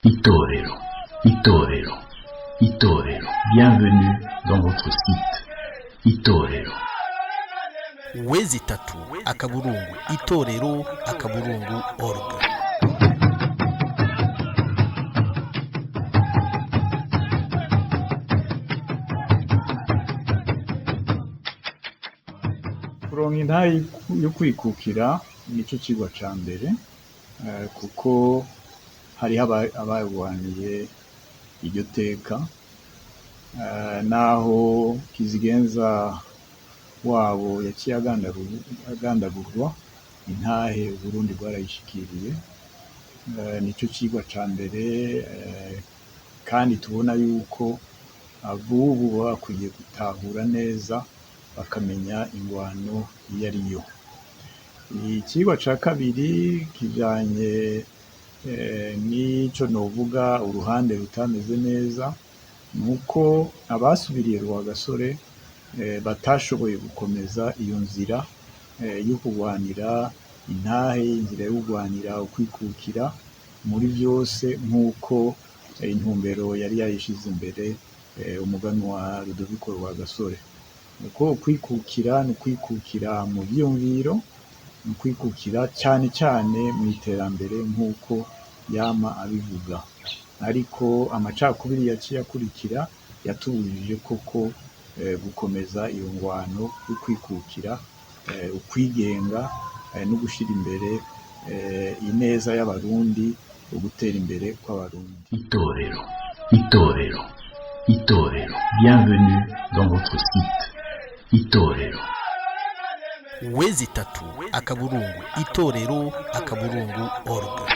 Itorero, Itorero, Itorero. Bienvenue dans votre site Itorero. www.itorero.org. Kuronka intahe yo kwikukira nico cigwa ca mbere, kuko hariho abagwaniye iryo teka, naho kizigenza wabo yaciye agandagurwa, intahe Uburundi bwarayishikiriye. Nico cigwa ca mbere, kandi tubona yuko abubu baba bakwiye gutahura neza bakamenya ingwano iyo ariyo. Icigwa ca kabiri kijanye n'ico novuga uruhande rutameze neza, nuko abasubiriye Rwagasore batashoboye gukomeza iyo nzira yo kurwanira intahe, inzira yo kurwanira ukwikukira muri vyose nk'uko intumbero yari yayishize imbere umuganwa Rudoviko Rwagasore. Uko ukwikukira ni ukwikukira mu vyiyumviro, ni ukwikukira cane cane mw'iterambere nk'uko yama abivuga. Ariko amacakubiri yaciye akurikira yatubujije koko gukomeza iyo ngwano yo kwikukira, ukwigenga, no gushira imbere ineza y'Abarundi, ugutera imbere kw'Abarundi. Itorero, Itorero, Itorero. Bienvenue dans votre site Itorero. www.itorero.org.